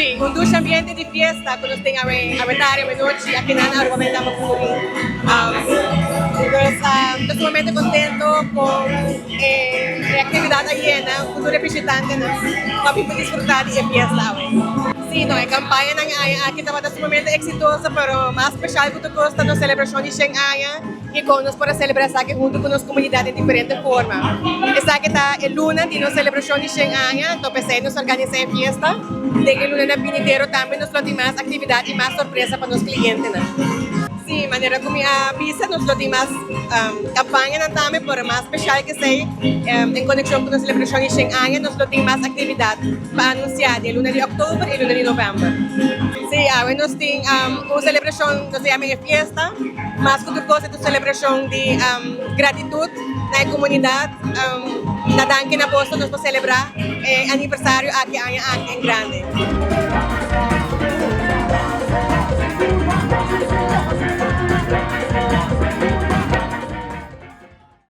Dushi, un dushi ambiente di fiesta ku nos tin awe awe tardi, awe nochi aki na Aruba Menta Mapuri. Nos ta sumamente contento con e actividad a yena cu tur e bishitantenan pa bin por disfruta di e fiesta awe. Si, no, e campañanan e aña aki tabata sumamente exitoso, pero mas special cu tur cos ta nos celebracion di shen aña. I kon nos por a selebrá esaki huntu ku nos komunidat den diferente forma. Esaki ta e luna di nos selebrashon di shen aña, anto p'esei nos organisá e fiesta. Den e lunanan binidero tambe nos lo tin mas aktividat i mas sorpresa pa nos klientenan. Sí, manera ku mi a bisa, nos lo tin mas kampañanan tambe, pero mas speshal ku esei, en konekshon ku nos selebrashon di shen aña, nos lo tin mas aktividat pa anunsiá den luna di òktober i luna di novèmber. Sí, awe nos tin un selebrashon, nos ta yama e fiesta. Mas ku tur kos e ta un selebrashon di gratitut na e komunidat. Ta danki na boso nos por selebrá e aniversario aki aña aki en grande.